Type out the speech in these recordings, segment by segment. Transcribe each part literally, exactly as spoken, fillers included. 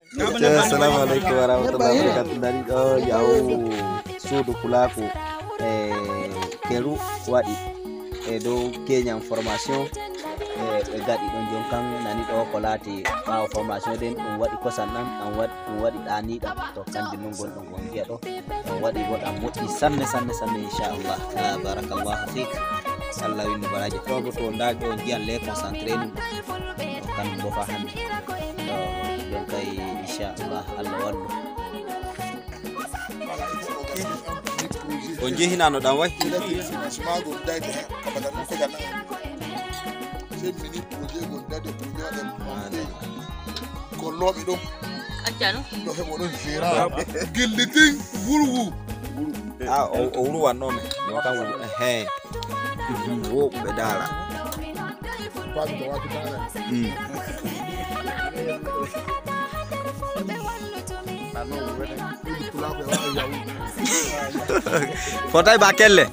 Assalamu aleykum wa rahmatullahi wa barakatuh. Nani ɗo yaw suudu pulaaku e keru waɗi e dow keñan formation e ɓe gaɗi ɗon jon kan nani ɗo ko laati ɓaawo formation ɗen ɗum waɗi kosan ɗan ɗan waɗi ɗum waɗi ɗaniɗan to kanjum non gonɗon on njiya ɗo ɗan waɗi bo ɗan moƴƴi sanne sanne sanne inchallah. Ah, barakallahu fik. Allah winni baraji to bo to ndaji ɗo njiyan le concentré ɗum ɗo kanum bo fa hande ɗo ɗon kay inchallah Allah wallu. On jehinano ɗan way. Semmini projet gol dade pour waɗen monté gollooɓe ɗo accano ɗo heɓo ɗon gérant gillitin gurgu. A o o wuro wannoo men ɗon kam wuro he wo ɓe daara. Fotay ba kelle.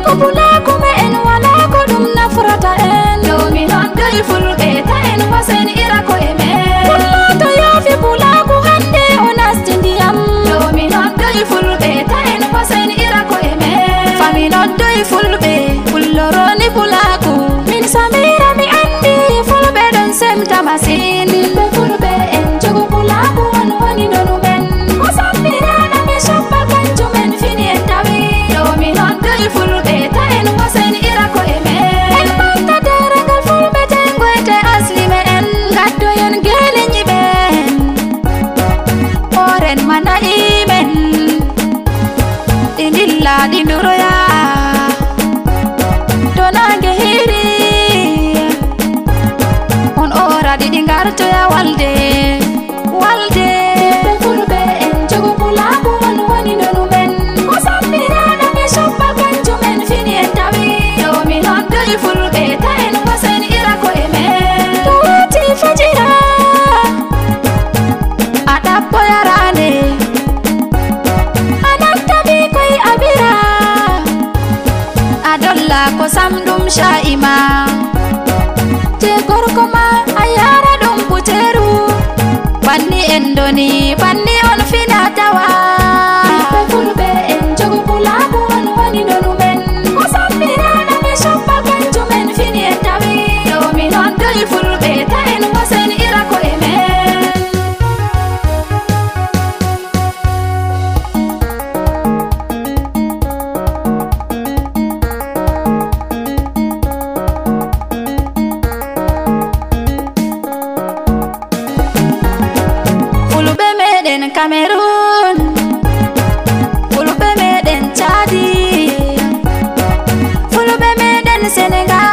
Ko pulaaku me en walaa ko ɗum nafrata en. Ɗo mi noddoi fulɓe ta en wasen ira ko e men. Pullo to yaafi pulaaku hannde o nasti ndiyam. Ɗo mi noddoi fulɓe ta en wasen ira ko e men. Fa mi noddoi fulɓe fulloroni pulaaku. Min Samira mi anndi fulɓe ɗon semta masin. Ɓiɓɓe fulɓe en jogo pulaaku on woni nonu men. Ko sammiraɗo mi soppa kanjum en fini en tawi. Ɗo mi noddoi fulɓe ta en wasen ira ko e men. En ɓanta deregal fulɓe tengoyte asli me en. Gaddoyen gene nyiɓen. Oren mana imen. Ɗi ndilla ɗi nduroya. To nange hiri. On ora ɗiɗi ngartoya walde. Walde. Ɓiɓɓe fulɓe en jogo pulaaku on woni nonu men. Ko sammiraɗo mi soppa kanjum en fini en tawi. Ɗo mi noddoi fulɓe ta en wasen ira ko e men. To wati fajira. A ɗappoyarande. A natta ɓikkoy a bira. A dolla ko samɗum sha'ima. Je gorko ma a yara ɗum buteru. Banni en doni banni on fina tawa. Ɓiɓɓe fulɓe en jogo pulaaku on woni nonu men. Ko sammiraɗo mi soppa kanjum en fini en tawi. Ɗo mi noddoi fulɓe ta en wasen ira ko e men. Fulɓe meɗen Cameroun, fulɓe meɗen Chadi, fulɓe meɗen Senegal.